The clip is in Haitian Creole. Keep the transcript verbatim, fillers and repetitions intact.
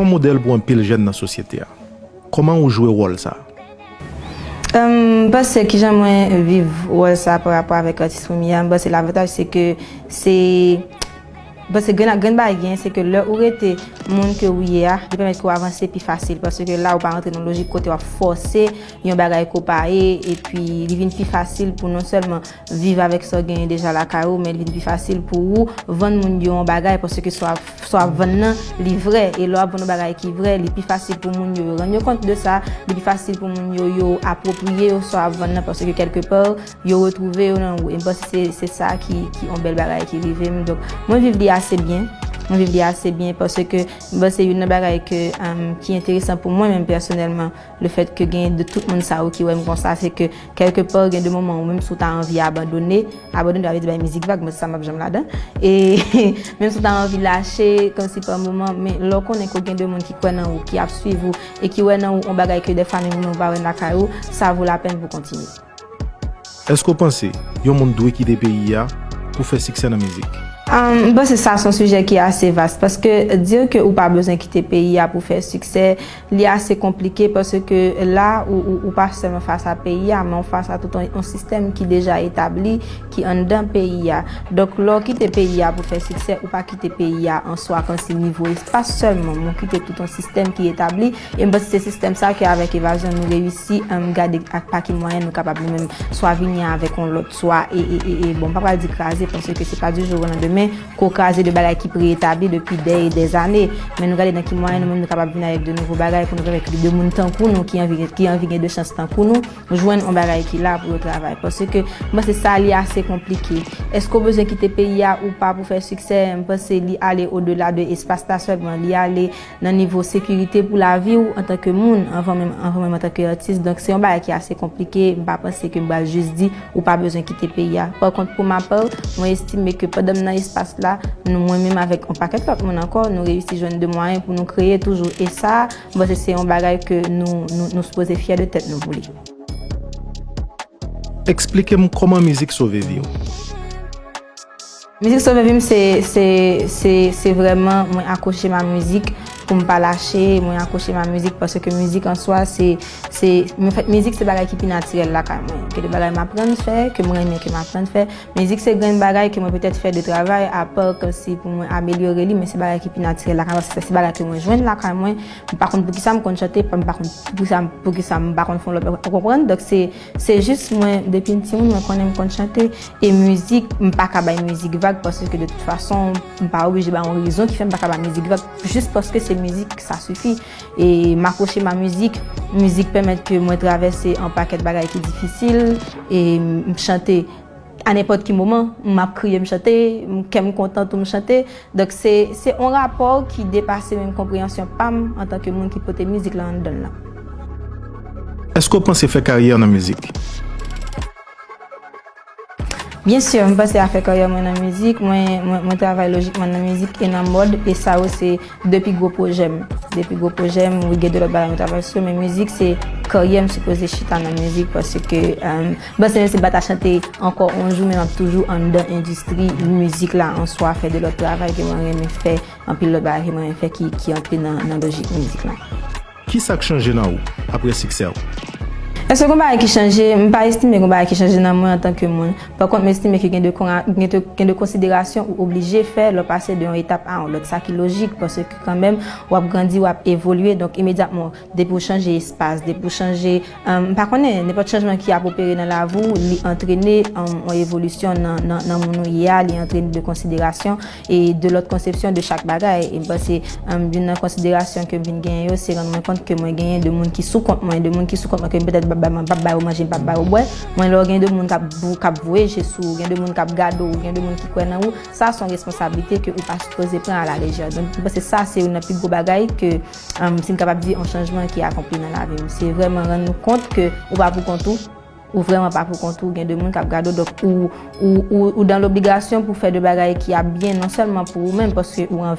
Yon modèl pou anpil jèn nan sosyete a. Kòman ou jwe wòl sa? M panse kijan mwen viv wòl sa pa rapò avèk atis premye a, m panse lavantaj se ke se, m panse grenn, grenn bagay gen, se ke lè ou rete moun ke ou ye a, li pèmèt ke w avanse pi fasil, paske la ou pa rantre nan lojik kote w ap fòse yon bagay ke w pa ye, epi li vin pi fasil pou non sèlman viv avèk sa w genyen deja lakay ou, men li vin pi fasil pou ou vann moun yo yon bagay, paske sa w ap, sa w ap vann nan, li vrè. E lè w ap vann yon bagay ki vrè, li pi fasil pou moun yo, yo rann yo kont de sa, li pi fasil pou moun yo, yo apwopriye yo sa w ap vann nan, paske kèlkepa, yo retwouve yo nan ou. E m panse se, se sa ki, ki yon bèl bagay ki rive m. Donk, mwen viv li ase byen. Mwen viv li ase byen, paske m panse youn nan bagay ke, um, ki enteresan pou mwen menm pèsonèlman, le fèt ke gen de tout moun sa yo ki wè m konsa, se ke kèlkepa gen de moman ou menm si w ta anvi abandone, abandone, sa vle di bay mizik vag, mwen se sa m ap janm ladan. E menm si w ta anvi lache, kòmsi pa moman, men lè w konnen ke w gen de moun ki kwè nan ou, ki ap swiv ou, e ki wè nan ou yon bagay ke dèfwa menm ou menm ou pa wè lakay ou, sa vo lapèn pou kontinye. Èske w panse yon moun dwe kite peyi a pou fè siksè nan mizik? Um, m panse sa se yon sijè ki ase vas, paske dire ke ou pa bezwen kite peyi a pou fè siksè, li ase konplike, paske la, ou, ou, ou pa sèlman fas a peyi a, men ou fas a tout yon, yon sistèm ki deja etabli, ki anndan peyi a. Donk, lè w kite peyi a pou fè siksè, ou pa kite peyi a an swa, kòmsi nivo espas sèlman, men w kite tout yon sistèm ki etabli, e m panse se sistèm sa ke avèk evazyon nou reyisi, um, gade ak pa ki mwayen nou kapab nou menm swa vini avèk yon lòt, swa, e, e, e, e, bon, m pa pral di kraze, paske se pa du jour au lendemain ke w kraze de bagay ki pre-etabli depi dè e dè zane. Men nou gade nan ki mwayen nou menm nou kapab vin avèk de nouvo bagay pou nou pèmèt de moun tankou nou ki anvi, ki anvi gen de chans tankou nou, jwenn yon bagay ki la pou yo travay. Paske m panse sa li ase konplike. Èske w bezwen kite peyi a ou pa pou fè siksè? M panse li ale odela de espas la sèlman. Li ale nan nivo sekirite pou lavi w antanke moun, anvan menm, anvan menm antanke atis. Donk, se yon bagay ki ase konplike. M pa panse ke m pral jis di ou pa bezwen kite peyi a. Pa kont, pou ma pa, mwen estime ke pandan m nan espas la, nou, mwen menm avèk yon pakèt lòt moun ankò, nou reyisi jwenn de mwayen pou nou kreye toujou. E sa, m panse se yon bagay ke nou, nou, nou sipoze fyè de tèt nou pou li. Eksplike m kòman mizik sove vi w. Mizik sove vi m, se, se, se, se vrèman mwen akwoche m a mizik pou m pa lache, mwen akwoche m a mizik paske mizik an swa, se, se, men fèt, mizik se bagay ki pi natirèl lakay mwen. Gen de bagay m aprann fè, ke m renmen ke m aprann fè. Mizik se grenn bagay ke mwen petèt fè de travay, apa kòmsi pou mwen amelyore li, men se bagay ki pi natirèl lakay mwen, se, se bagay ke mwen jwenn lakay mwen. M pa konn poukisa m konn chante, m pa konn poukisa, poukisa m pa konn fè yon lòt, ou konprann? Donk se, se jis mwen, depi m timoun, mwen konnen m konn chante. E mizik, m pa ka bay mizik vag paske de tout fason, m pa oblije bay yon rezon ki fè m pa ka bay mizik vag, jis paske se mizik, sa sifi. E m akwoche m a mizik, mizik pèmèt ke mwen travèse yon pakèt bagay ki difisil, e m chante a nenpòt ki moman, m ap kriye, m chante, m, kè m kontan tou, m chante. Donk se, se yon rapò ki depase menm konpreyansyon pa m antanke moun ki pote mizik la anndan l lan. Èske w panse fè karyè nan mizik? Byen si, m panse a fè karyè mwen nan mizik. Mwen, mwen, mwen travay lojikman nan mizik e nan mòd, e sa yo se de pi gwo pwojè m. De pi gwo pwojè m, wi, gen de lòt bagay mwen travay sou yo, men mizik se karyè m sipoze chita nan mizik, paske, um, m panse menm si m pa ta chante ankò yon jou, men m ap toujou anndan endistri mizik la an swa, fè de lòt travay ke mwen renmen fè, anpil lòt bagay ke mwen renmen fè ki, ki antre nan, nan lojik mizik la. Kisa k chanje nan ou apre siksè w? Èske gon bagay ki chanje? M pa estime gon bagay ki chanje nan mwen antanke moun. Pa kont, m estime ke gen de kon-, gen de, gen de konsiderasyon ou oblije fè lè w pase de yon etap a yon lòt. Sa ki lojik, paske kanmenm, w ap grandi, w ap evolye. Donk, imedyatman, depi w chanje espas, depi w chanje, um, m pa konnen, nenpòt chanjman ki ap opere nan lavi w, li antrene, um, yon evolisyon nan, nan, nan moun ou ye a, li antrene de konsiderasyon e de lòt konsepsyon de chak bagay. E m panse, um, youn nan konsiderasyon ke m vin genyen yo, se rann mwen kont ke mwen genyen de moun ki sou kont mwen, de moun ki sou kont mwen, ke m petèt p ap bay, m p ap bay yo manje, m p ap bay yo bwè. Men lè w gen de moun k ap vou-, k ap voye je sou ou, gen de moun k ap gade w, gen de moun ki kwè nan ou, sa se yon responsablite ke ou pa sipoze pran a la lejè. Donk, m panse sa se youn nan pi gwo bagay ke, um, si m kapab di, yon chanjman ki akonpli nan lavi m. Se vrèman rann ou kont ke ou pa pou kont ou, ou vrèman pa pou kont ou, gen de moun k ap gade w, donk ou, ou, ou, ou dan lobligasyon pou fè de bagay ki ap byen, non sèlman pou ou menm, paske ou an-,